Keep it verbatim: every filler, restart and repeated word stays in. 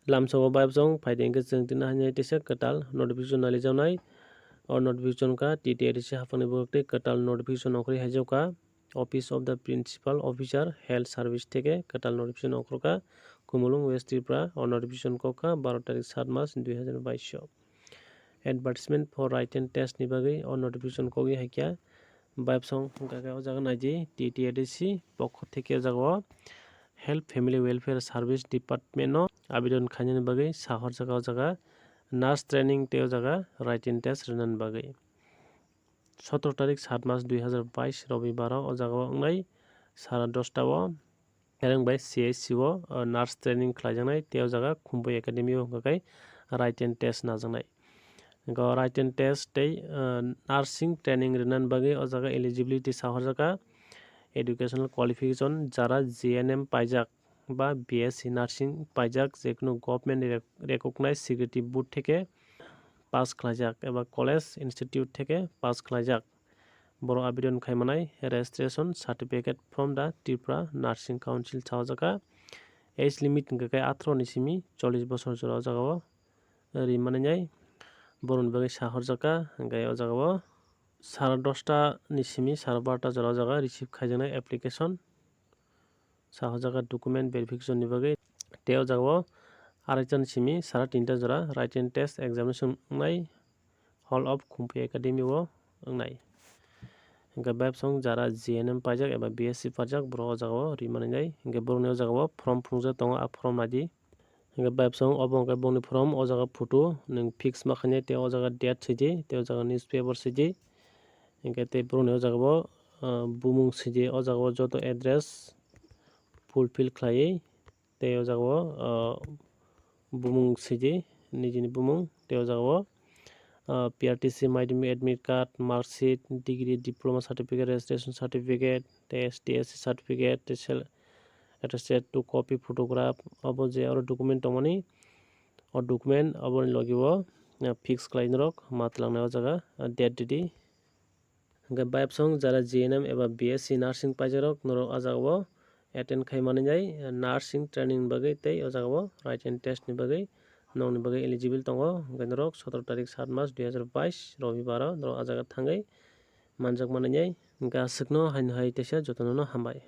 Lamsao bayapsong phaidi hwnkhe chwng tini haino teisa kwtal notification nalijaknai. O notification ka T T A D C haphangni bwkhak tei kwtal notification okhorwi haijakha. Office of the Principal Officer, Health Service theke kwtal notification okhorkha. Khumulwng, West Tripura. O notification kokha baro tarik sat mas dui hazar bais o. Advertisement for written test ni bagwi o notification kokya haikya. Bayapsong hwnkha khe o jaga naidi, T T A D C pokho theke o jaga o Health Family Welfare Service Department no abidon khainani bagwi sahorjak o jaga nurse training tei o jaga written test rwnani bagwi. Sotoro tarik sat mas dui hazar bais Robibaro o jaga o wngnai sara dosta o Ereng bai C H C o, uh, nurse training khlaijaknai, tei o jaga Khumpui Academy o hwnkha khe written test najaknai. Hwnkha written test tei, uh, nursing training rwnani bagwi o jaga eligibility sahorjakha. Educational qualification jara G N M paijak ba B S C nursing paijak, jekunu government rec-, recognized security board theke pass khlaijak eba college institute theke pass khlaijak. Borok abidon khai manai registration certificate from the Tripura Nursing Council sahorjakha. Age limit hwnkha khe atharoh ni simi chollish bosor jora o jaga o ri manai nai. Borokni bagwi sahorjakha, hwnkhe o jaga o sara dosta ni simi sara barota jora o jaga receive khaijaknai application. Sahorjakha document verification ni bagwi. Tei o jaga o arai chan simi sara tinta jora written test examination wngnai Hall of Khumpui Academy o wngnai. Hwnkhe bayapsong jara G N M paijak eba B S C paijak borok o jaga o ri manai nai. Hwnkhe borokni o jaga o form phunukjak tongo, a form naidi. Hwnkhe bayapsong obo hwnkhe bongni form, o jaga photo nwng fix ma khainai, tei o jaga date sidi, tei o jaga newspaper sidi. Hwnkhe tei borokni o jaga o, ah, bumung sidi, o jaga o joto address fulfill khlaiwi, tei o jaga o, ah, bumung sidi, nijini bumung, tei o jaga o, ah, P R T C madhyamik admit card, mark sheet, degree, diploma certificate, registration certificate, tei S T S C certificate, tei sel-, attested two copy photograph, obo je oro document tongmani, o document oboni logi o, ah, fix khlai norok ma twlangnai o jaga, ah, date ridi. Hwnkhe bayapsong jara G N M eba B S C nursing paijarok norok o jaga o attend khai manwi nai, nursing training ni bagwi tei o jaga o written test ni bagwi nokni bagwi eligible tongo. Hwnkhe norok sotoro tarik sat mas dui hazar bais Robibaro norok o jaga thangwi manjak manwi nai. Hwnkhe aswkno haino hai teisa jotono no hambai.